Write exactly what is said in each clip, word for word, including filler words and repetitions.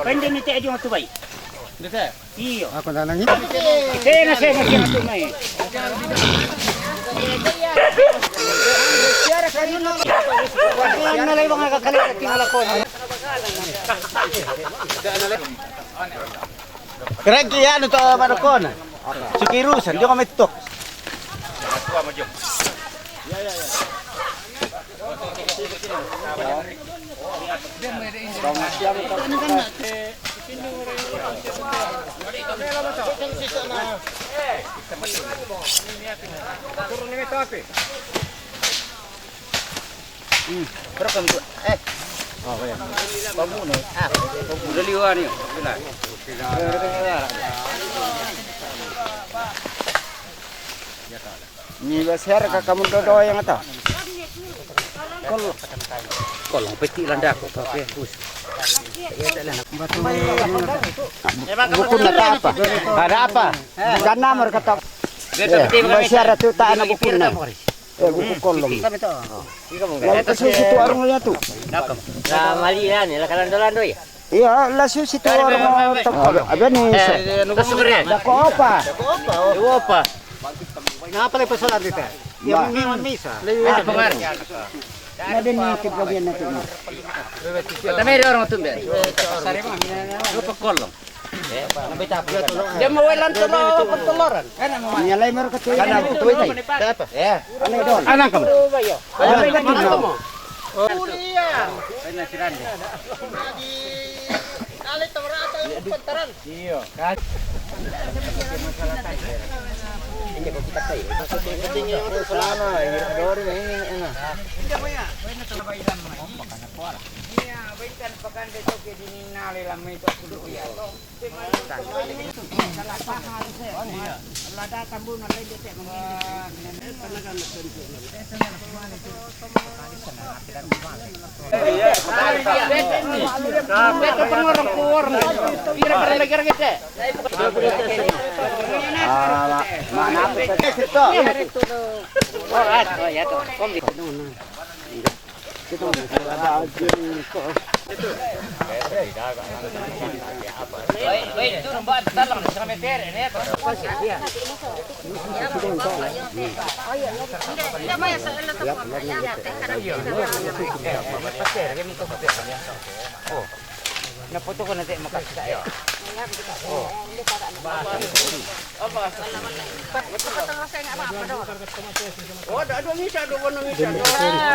Pende ni te ajo tu bai. Iyo. Ako na nangi. Tena se masi tu mai. Ano na lang mga kakalimutan tingala ko. Keragi ya, ano to, Marcon? Sukirusan, di ko may tutok. Pero kami tu, eh. Oh, ya. Pembunuh. Ah, pembunuh liwan ni. Ni ba siara ka kamu dodo yang ata. Kol, kol peti landa ko pakai bus. Buku na apa? Ada apa? Bukan nama kata. Ba siara tu tak anak buku na. Eh, buku kolong. Lalu ke susi tu warung nya tu. Sa mali yan, ila kalando-lando ya. Iya, la susi tu warung. Ada ni. Dako apa? Dako apa? Napa lagi persoalan kita? Ya, memang misa. Ada ni tiga dia nanti. Kami ada orang tu, Ben. Lupa kolong. Dia mau welan tolo, perteloran. Nyalai meru ketua. Anak ketua ini. Siapa? Ya. Anang kamu. Anak kamu. Kuliah. Kali tahu rata pentaran. Iyo. Kan. Ini kok kita kayak. Pentingnya untuk selama ini ada orang ini enak. Iya, berikan pekan besok ke dini nale lama itu aku dulu ya. Oh, ada, ada misa, ada warna misa, ada,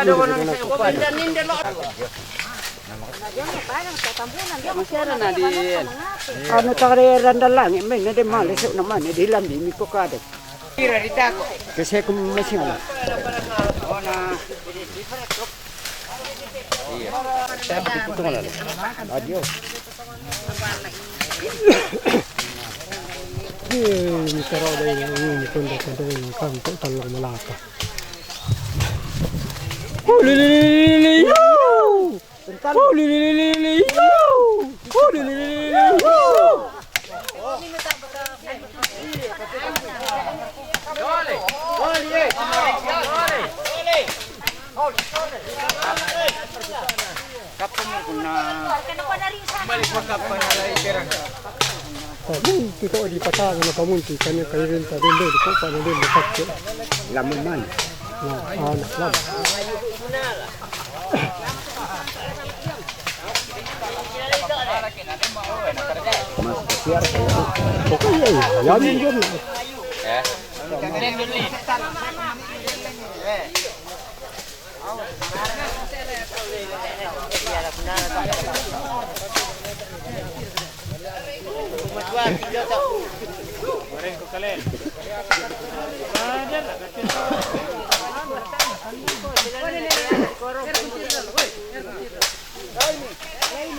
ada warna misa. Pindah ninda lo. Masih ada na di. Anu tare randa langit, main na de male, sok na mane di lambi mi ko kade. Kira di tako. Kasi ko masi mo. Oh, na. Iya. Saya begitu mana? Adio. Eh, mi taro dai, mi tunda ko dai, kan ko talo malaka. Ulilililili, yo! Ulilililili, yo! Ulilililili, yo! Pamunti ko di patang na pamunti kanya kairin ta dende di ko pa na dende pakke. Lamun man. Na, anak lam. Mas kasiar ko. Pokoknya ya, ya, ya. Eh?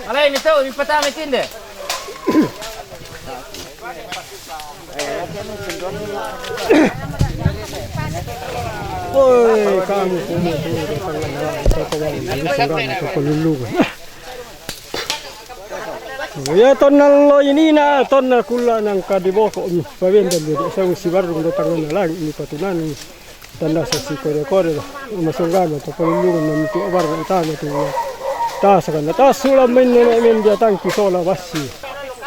Alai, mi tau, mi patama tinde. Woi, kami semua tu datang ada satu orang dari seorang satu lulu. Ya, tonna lo ini na, tonna kulla nangka di boko mi. Pawen dan dia saya si baru datang na lang ini patunan. Tanda sasi kore-kore da. Masonggana to palulungan na mitu abar na itana tu. Tasaka na tasula main nene men dia tangki sola basi.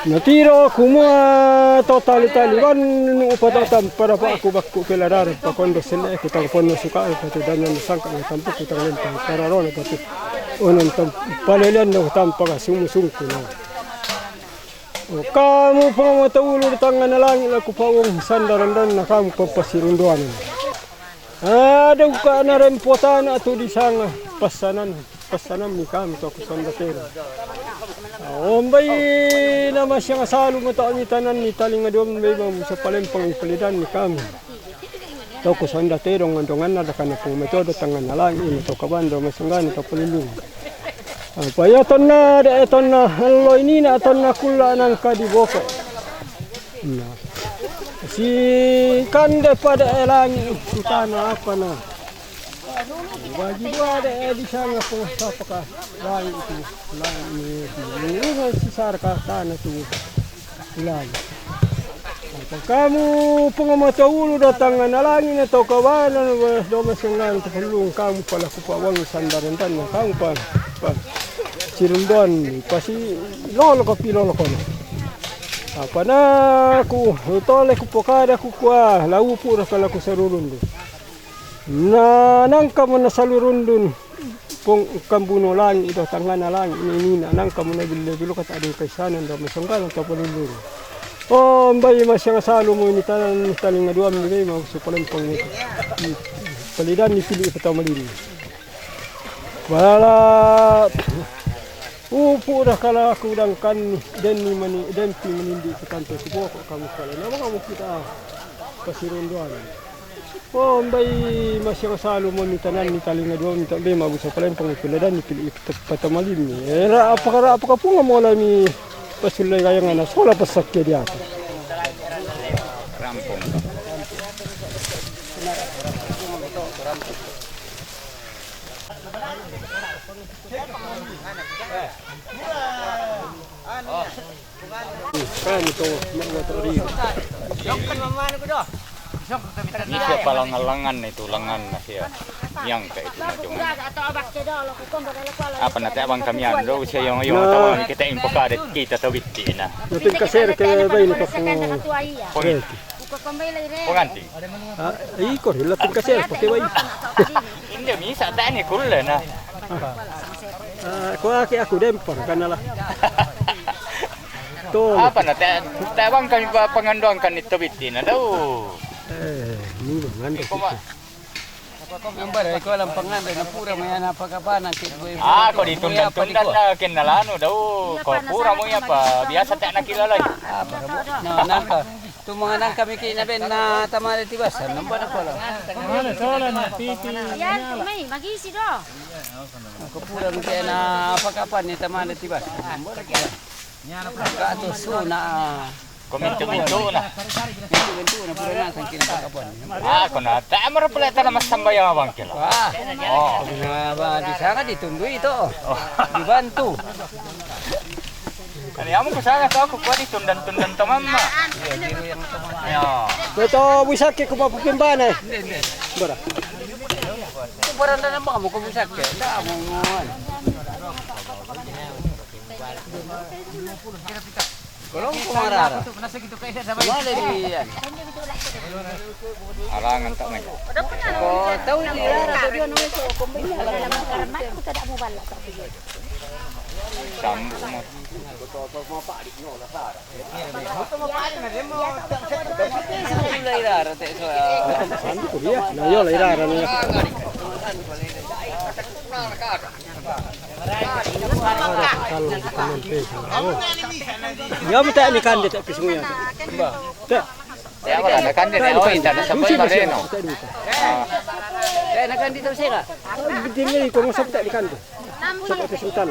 Na tiro kumua to tali-tali wan upata tam para pa aku bakku pela dara pakondo sele ku tang pono suka patu dan na sangka na tampu ku tang lentang kararona patu. Onon tam palelen no tam paga sumu sungku no. O kamu pamata ulu di tangana langi laku pawong sandaran dan na kamu papasirunduanan. Ada uka na rempotana tu di sanga pasanan, pasanan mi kami to ku sonda tero. Ombai nama siang salu mata mi tanan ni talinga dua mbai bang bisa palempang palidan ni kami. To ku sonda tero ngandongan ada kana pung metodo tangana langi ini to kabando masunggani to pelindung. Apa ya tonna de tonna lo ini na tonna kulla nangka di boko. Na. Si kande pada elangi utana apa na. Bagi dua de di sana ko sapaka langi itu. Langi ini. Ini sisar ka tana tu. Langi. Kamu pengama taulu datang na langi na tau kawanan wa doma sengan tepelung kamu pala kupa wangi sandaran dan kamu pa. Pa. Sirundon pasi lolo kopi lolo kono. Apa na ku tole ku pokada ku kua laupu raka laku sarurundu. Na nangka mana salurundun pong kambuno langi do tangana langi ini na nangka mana bille bilo kata ading kaisanan do masonggana to paluluru. O mbai masiang salu mo ini tanan talinga dua mi mbai mau supalempang ni palidan ni pili kata malini. Wala upu dah kala aku dangkan denni mani denpi manindi kutante kuboko kamu kala nama kamu kita pasirunduan. O mbai masiang salu mo mi tanan ni talinga dua mi tambe mabusa palen pangupila dan ni pili patamalimi. Era apakara apakapunga mola mi pasulle gayangana sola pasakke diatu. Rampung. Kami to, mga to rin. Bisa pa lengan-lengan itu, lengan na siya. Yang ka itu na cuma. Apa na tabang kami ando siya yung yung tawang kita impakade kita tawitti na. Natin kaser ke bay na kapo. Pun- Pengantin. Ah, iko ri lapin kaser pake wai. Inda misa tani kulle na. Ah, ko aki aku dempar kanala. To. Apa na ta tabang kami pa pangandoan kan itu bitti na daw. Eh, ni ngando. Nambara iko lang pangandoan na pura may ana pagabana kit boy. Ah, ko di tundan-tundan na kinalano daw. Ko pura mo ya pa biasa ta nakilala. Ah, para mo. Na nangka. Tu mga nangka mi kinaben na tamale tibasan, nang bana pala. Tamale, sola na, titi. Yan, may, magisi do. Ako pura mi kaya na pakapan ni tamale tibasan, nang bana pala. Kato suna. Komintu-mintu na. Mintu-mintu na, pura na, tangkin pakapan. Ah, ko na, ta, amara pala ta na masambaya bang kila. Wah. Oh. Na ba, di sana ditundu ito. Oh. Dibantu. Ani amo ko sana to, ko kuha di tundan-tundan to, mama. Iya, di yang to, mama. Iya. Beto, wisake ko papupimbana. Bara. Ko baranda na ba mo ko wisake? Nda mo mo. Alangan tak main. Ko tahu ni rara tu dia nama tu kombin. Sambung. Anu ko dia, na yo la irara na yo. Ya mo ta ni kande ta pisunguya. Ta. Ya wala na kande na o inta na sabay mareno. Ta ni kande ta sira. Dingay ko mo sabta ni kande. Sa pagkasuntan.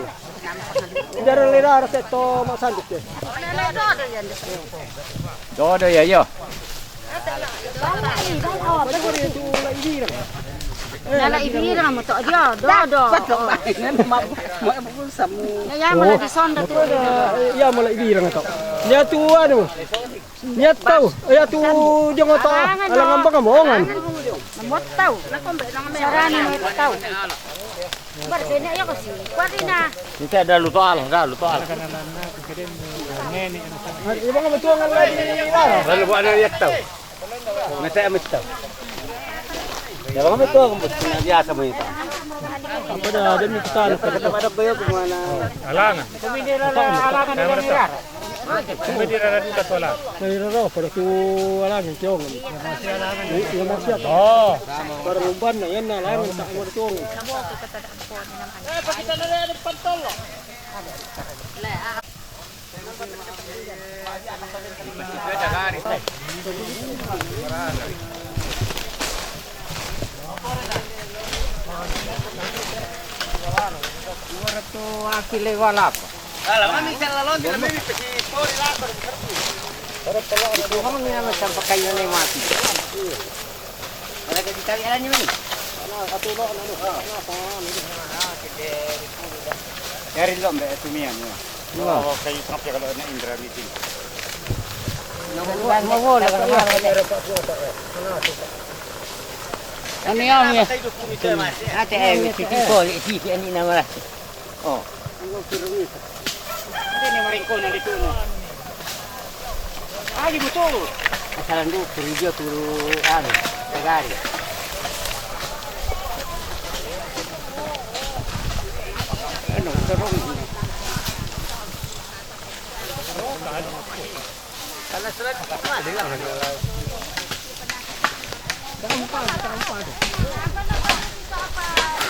Dara lera rasa to masanduk ya. Dodo ya yo. Nala ibira mo to dia, dodo. Mo mo samu. Na ya mo na di sonda tu. Ya mo la ibira to. Ya tu anu. Niya tau, ay atu diyang ata, alangan ba ka mo, ongan? Namot tau. Sarani mo tau. Bar kene ya kasi. Kuwari na. Hindi, ada luto alas, ada luto alas. Ay, iba nga matuangan lagi ni Lara. Lalu ba na niya tau? Mata mo tau. Iba nga matuangan, basta na biya sa mo ito. Apa dah, ada ni kita. Pada pada ba yung kumana? Alangan. Kumindira na alangan nila ni Lara. Kumbe di rara duka tola. Dari rara, pada tu alangan, tiong. Iya, masih ada. Oh. Pada umban na, yan na, alangan, tak mau tiong. Dua ratus akile walapa. Ala, mami, sa lalon, sila mami, pasi pori la, pasi serbu. Itu kamu ni nama sampai kayu ni mati. Ada ke dicari ala ni, mami? Dari lo, mbak, itu ni, anu. Oh, kayu tengah kalau nak Indra meeting. Mau, mau, nak kemana? Anu ya, anu ya. Ate, eh, mesti tipu, si, si, ini nama lah. Oh. Hindi ni maringko na dito, no? Agi mo to. Asalan do, turu dia, turu, ano, tagari. Ano, tarong.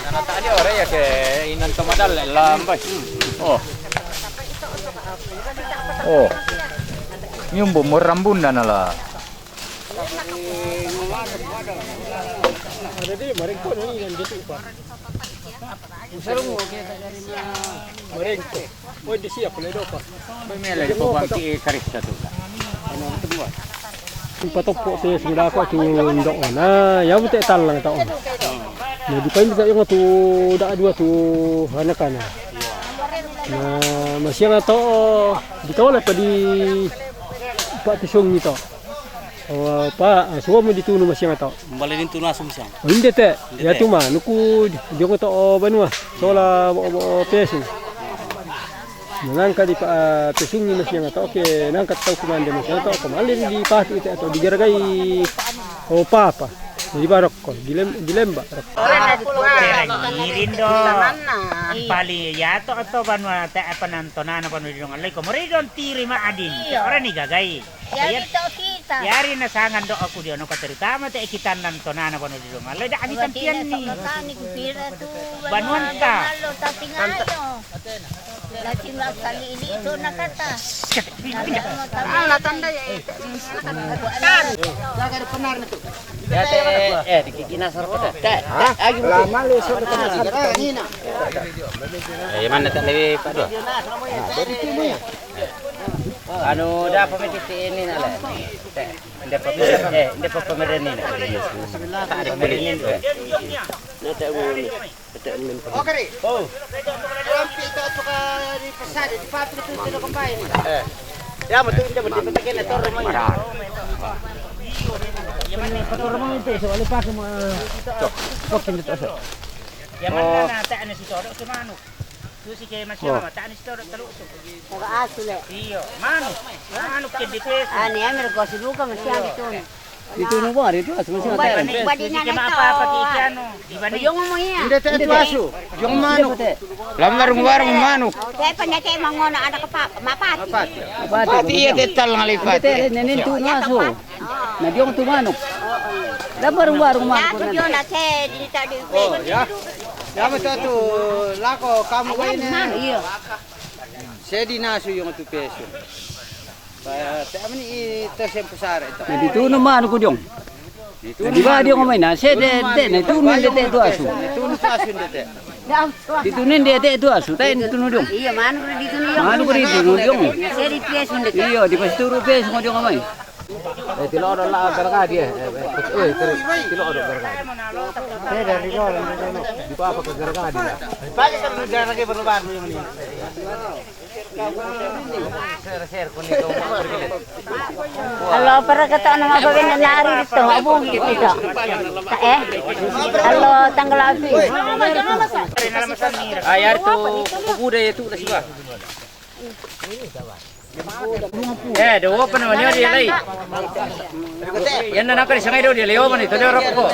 Nana tadi ore ya ke inan to madal lambay. Oh. Oh. Nyumbu mo rambun na la. Ada di maringko na inan gitu pa. Maringko. Oh, di siya pala do pa. Pamela ko bang ti karista to. Ano to ba? Patoppo te sila ko tu ndo na. Ya bute talang tao. Na di pa imbita yung tu da dua tu anak na. Na masiyang to di to la pa di pa tisong nito. O, pa, ah, suwa mo di tunu masiyang ato. Mbali din tunu asum siyang. O, hindi te. Hindi ya te. Tuma, nuku, di ko to, o, banua. Sola, bo, bo, pesu. Nangka di pa, ah, pesu ni masiyang ato. Oke, nangka tau kumande masiyang ato. Kumande di pa, ite ato. Di garagai, o, papa. Di barok ko. Dilem, dilemba. Terang irin do. Pali ya to ato banua te apa nanto nana banua di dongan lai ko. Moridon tiri ma adin. Ora ni gagai. Yari to kita. Yari na sangan do aku dia no ka terutama te ikitan dan tonana bono di rumah. Leda amitan pian ni. Banuan ta. Lo tapi ngayo. Lagi nggak kali ini itu nak kata. Ah, la tanda ya. Jaga di penar itu. Ya te, eh, di kiki nasar kata. Te, te, agi lama le so kata nasar. Ini na. Eh, mana tak lebih pada. Dari sini. Anu, da pa mi titi ini na le. Te, nde pa, eh, nde pa pamereni na. Pamereni na. Oke, oh. Rampi itu suka di pasar, di pabrik itu sudah kembali ini. Eh. Ya, betul, betul, betul, betul, kena tor rumahnya. Tor rumah itu, soalnya pakai mau. Cok, cok, ini cok. Ya, mana na, tak ada si codok, si manuk. Susi ke masih Oh. Mama, tani situ ada teluk tu. Taga asu le. Iyo, manuk. Manuk ke di pesu. Ani, amir ko siduka masih Iyo. Itu. Itu no bari itu asu masih Ubah, ada. Ubah di Susi ke nana mapa itu. Apa ke ikan no? Di mana? Ujung ngomong iya. Tidak tak itu asu. Jong manuk. Lam warung-warung manuk. Saya pernah saya mau ngono ada kepak, mapati. Mapati. Mapati iya tetal ngalipati. Tete, nenek tu Iya, asu. Tepat. Na diong tu manuk. Labar warung manuk. Langsung dia nak saya di tak di Oh, ya. Ya, betul tu. Lako kamu Ayam ini. Manuk, iya. Saya di nasu yang tu pesu. Ba, te amani i te sempu sare to. Na ditunu manuk diong. Ditunu Na diba manuk diong diong. Mai na se Ditunu de manuk de na diong. Tunu Ba, de te diong tu asu. Ditunu tu asu de te. Ditunu de te tu asu. Tai ditunu diong. Iya, manuk ditunu diong. Manuk ditunu diong. Saya di pesu de te. Iyo, di pasturu pesu diong mai. Eh, tilo do la gargadi, eh. Eh, eh, eh, tilo do gargadi. Eh, dari lo, dari lo. Di apa ke gargadi lah? Pakai kan negara lagi baru-baru yang ini. Share, share, kuning. Alo, para kata nama apa benda nari itu, abu gitu. Eh? Alo, tanggal api. Ayar tu, kubu deh itu dah sudah. Eh, dewo pa naman yun, di alay. Yan na naka, isang idol, di alayo man, ito daw rap ko.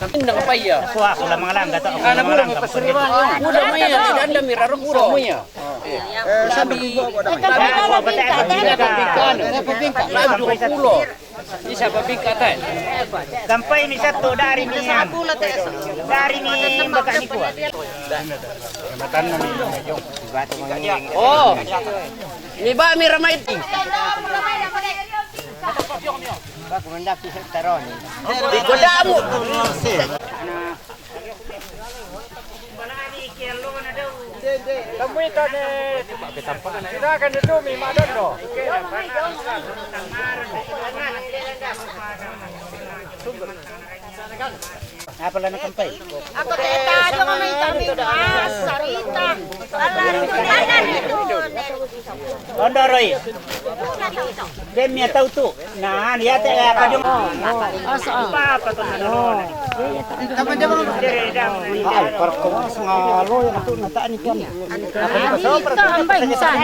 Kami na kapaya. Ako, ako lamang lang, gato ako Anak mo lamang lang lang. Kapasiriwan yun. Uda mo yan, di danda, mirarap ko mo yan. Eh, sabi ko, Sabi ko, pati ako, Sabi ko, pati ako. Sabi ko, Isa pa bingkatan. Kampay mi sato dari mi yan. Dari mi baka ni kuwa. Oh. Ni ba mi ramay. Di ko damo. Kamu ikan ni, kita akan itu mi madan do. Apa lana kampay? Apa kita ada kami kami mas sarita. Ala rin kanan itu. Ondo roy. Demi tahu tu. Nah, lihat ya apa dia. Asa. Apa apa tu. Ay, parang ko mas nga alo yan ito, nataan ito. Ito, ang bay, misan.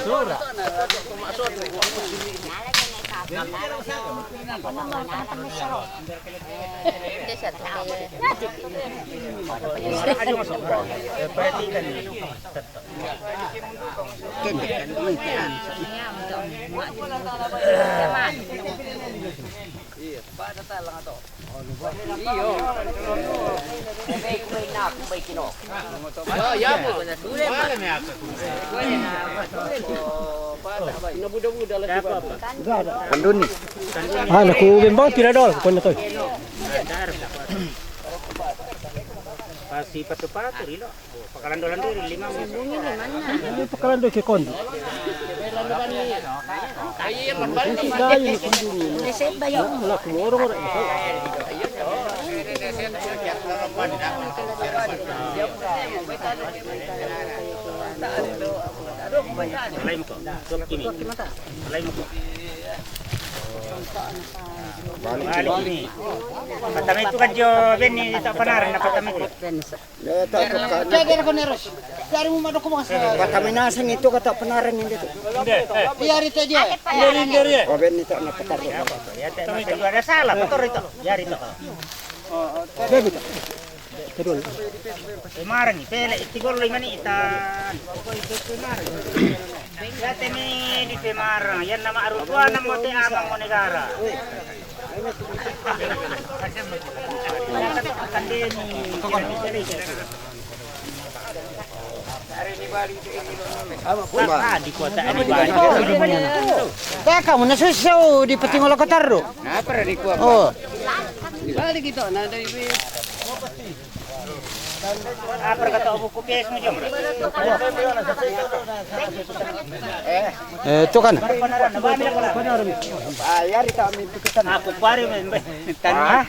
Sura. Andun ni. Ah, naku bembang tidak ada, pokoknya tu. Pasi patu-patu, rilo. Pakalando-lando rin, lima mo. Bunyi ni mana? Ay, pakalando ke kondo. Ay, pakalando ke kondo. Nasib ba yun? Wala, kumurong, wala. Alay mo ko. Sok kini. Alay mo ko. Balik kini. Patamay ko kadyo, Ben, ni dito panaran na patamay ko. Jaga ko neros. Dari mo madoko mga sa Pataminasang ito kata panaran hindi to. Yari to dyan. Yari, yari. O, ben ito na patar. Kami ito, ada salah, motor ito. Yari ito. Gabi to. Kedua. Marang, pele, itigol lima ni ita. Yate mi di pemarang, yan nama arutuan mo te amang mo negara. Teka mo na suso di patingolo ko tarro. Napara di kuwa. Oh. Di balik ito na dari. Apa kata buku P S mo, Jom? Eh, itu kan. Ah, yari ta mi pikitan. Aku pare men. Ah.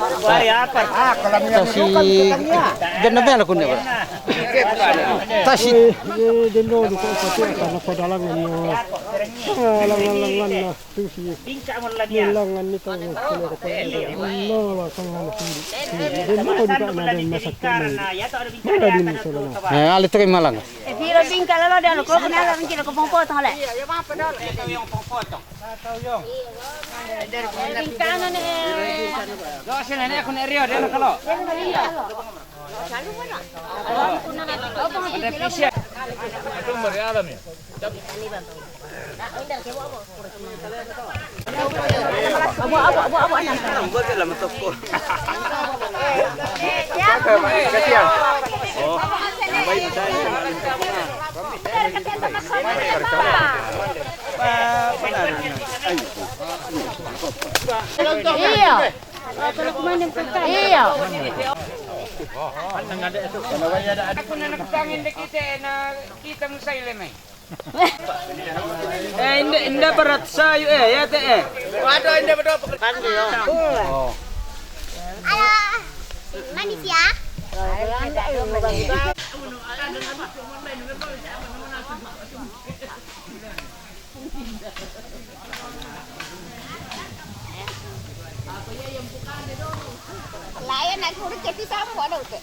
Tasi ganna bela kunne ba. Tasi. Ye, ye, denno du ko ko te kana ko dalang no. Langan, langan na. Tusi. Langan ni tahu. No, la sangan siri. Denno du kana den masak. Mara din solo. Eh, ale te malang. E piro bingka lalo de ko kuna la bingka ko pong potong le. Bingka no ne. Dosen ne kun erio de no kalo. Iyo. Iyo. Aku na nakutangin na kita na kita mo sa ilim eh. Eh, hindi, hindi barat sayo eh, yate eh. Waduh, hindi ba daw? Ala, manis ya? Layan aku udah jadi sama ada udah.